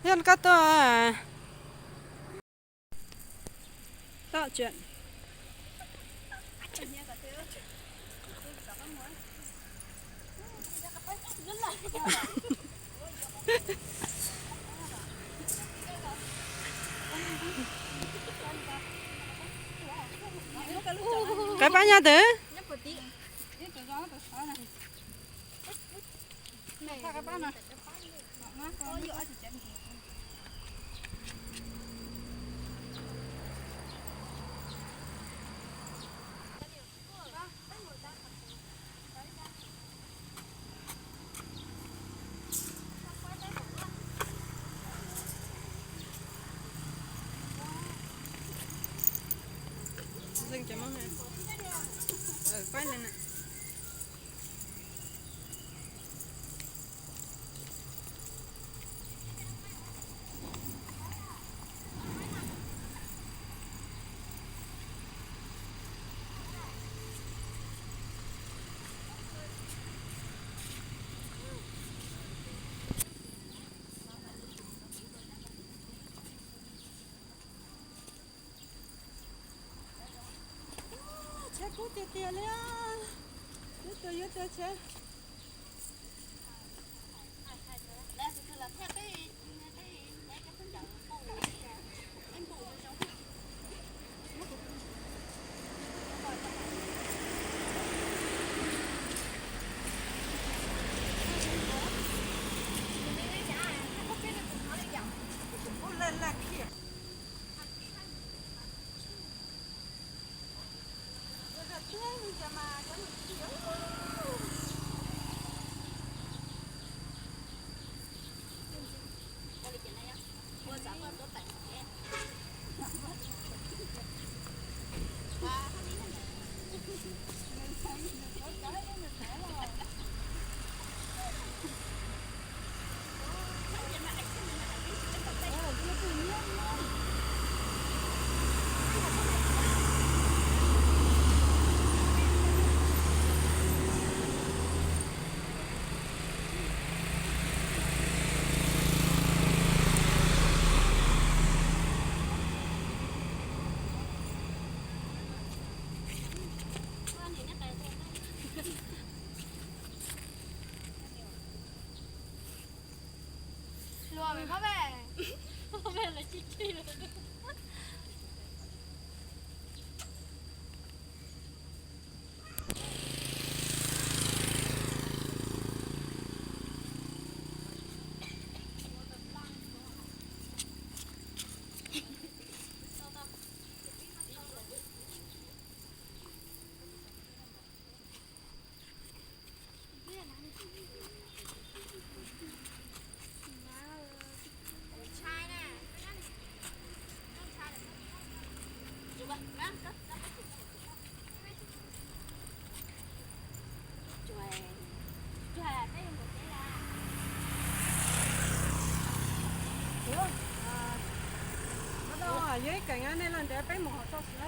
Yog koj tuaj, toj tseem. Koj pab nyob twg? Tsheb kub tiag tiag li. Yuav tuag yuav tuag tsheb. Yog ib keem nej los ntev peb mus hauv txoj sia.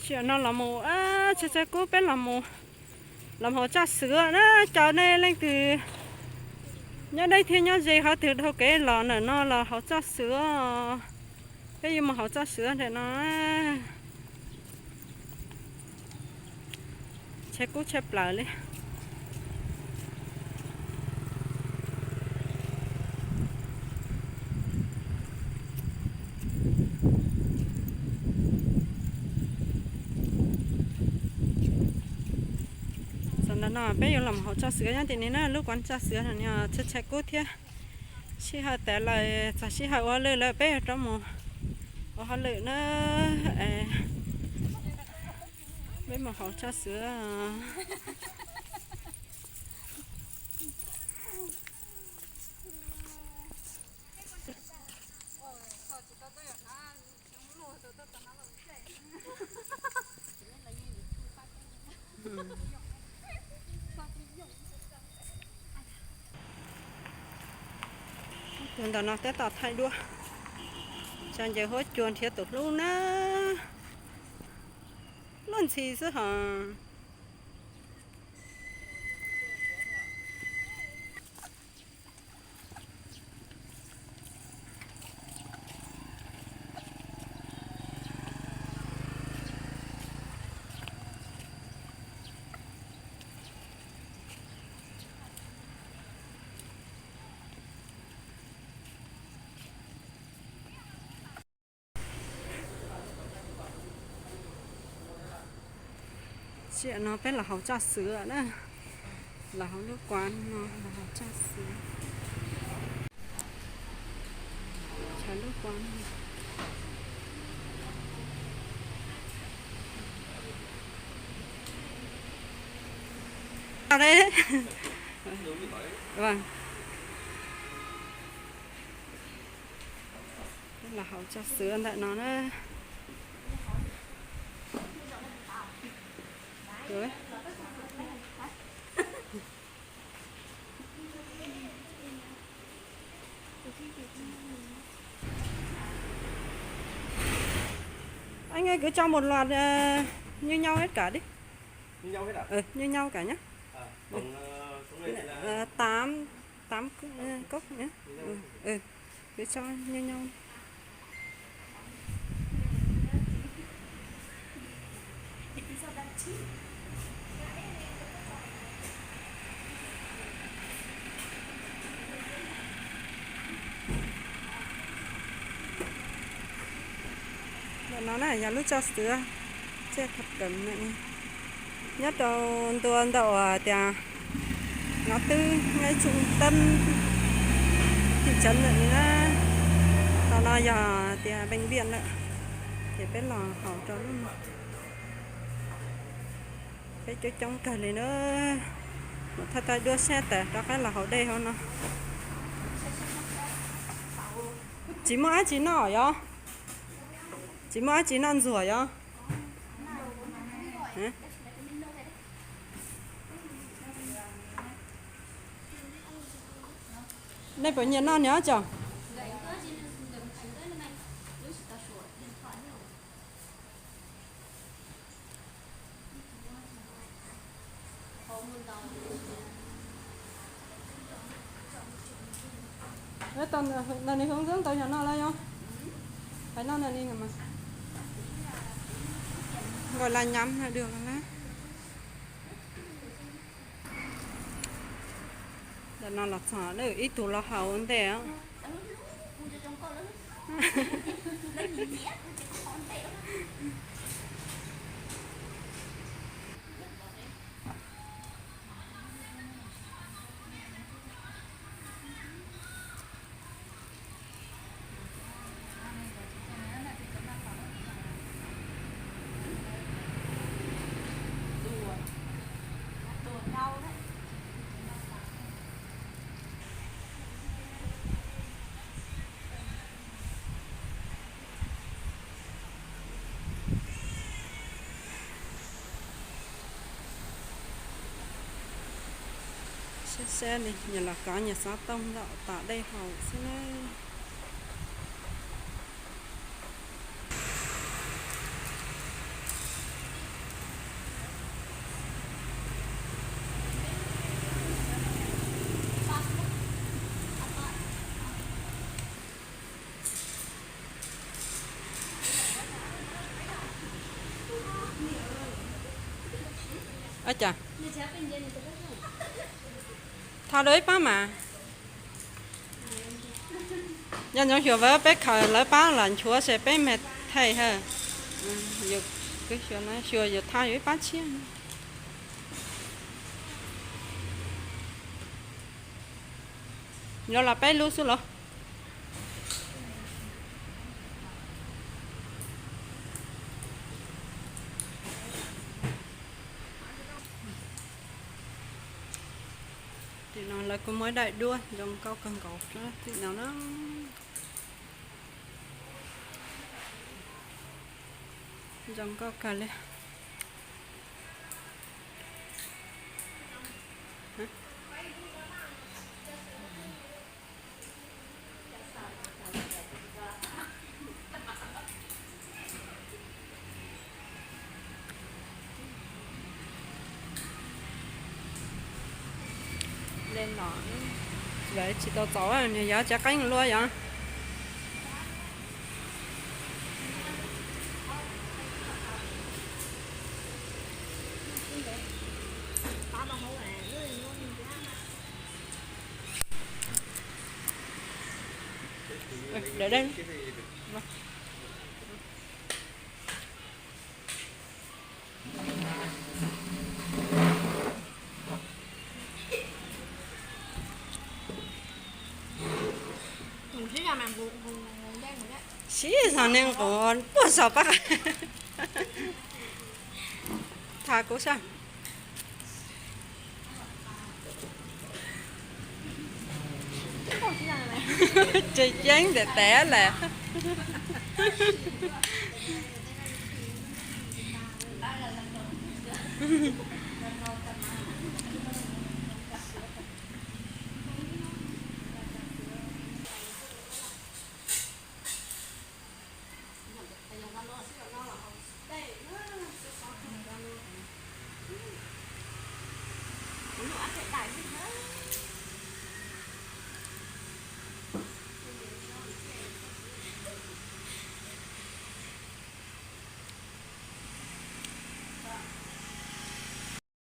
Sij hawm no los mus, tsheb tsheb kub peb los mus, los hauv txoj sia na. Cov nej leej twg nyob deb thiab nyob ze qhov twg dhau kev los ntawm no los hauv txoj sia. Peb yuav mus hauv txoj sia ntawm no. Tsheb kub tshaj plaws li. Txog ntawm no peb yuav los hauv txoj sia nyob tim ni na, lub kuav txoj sia no tsheb tsheb kub thiab. Sij hawm tas lawm, txog sij hawm ua lwj lawm peb yuav rov mus Hauj lwm na, peb mus hauv tsaj xwv. Tus ntawm no tab tom thaij duab, tsa ncaws huab cua nrhiav tus hlub na. Luag ntxhi xwb hos. Tsiam no peb los hauv tsaj xwv na, los hauv lub kuav no los hauv tsaj xwv. Chav lub kuav no. Los hauv tsaj xwv ntawm no na. Anh ơi, cứ cho một loạt, ờ, như nhau hết cả đi. Như nhau hết à? Ừ, như nhau cả nhé. À, tổng, ờ, tổng này là, ờ, tám, tám c-, ờ, cốc nhé. Như nhau. Ừ, ừ, cứ cho như nhau. Ntawm no na yog lub tsaj xwv, tsaj thaj kawm na. Nyob rau ntua ntawm uas tias ngõ tứ ngay trung tâm thị trấn lawm na. Tos no yog tias bệnh viện lawm, ces peb los hauv rau lub no. Peb coob coob kawg li na. Mus thaij thaij duab sab tas rov qab los hauv dej hauv no. Tsis muaj dab tsi noj yog? Tsis muaj dab tsi noj ntxuag yog? Nej puas nyiam noj niag tso? Ntawm no nws hướng dẫn tau yog no lawm yog? Hais no nws li no mas. Gọi là nhắm là được rồi đấy. Ntawm no los txog lawm, ib tug los haus ua ntej. Sab sab li nyias los kov nyias xov tooj ntaum tom dej haus xwb na. Ua cas? Tho rau ib pab mas. Nyob nyob xyuas vawv peb khaws lawv pab los nchuav ces peb me thaij ha. Xyuas yuav tho yuav ib pab tshiab. Yuav los peb lub xwb los? Tim no lawv kuj muab daim duab zoo nkauj kawg nkaus rau tim no na. Zoo nkauj kawg li. Lawv tsis tau txaus, nws yog tsev qeeb luaj yom. Sib zog neeg nqus puag saum pab, tha kuv sab. Tseem ceeb ntev ntev lawm.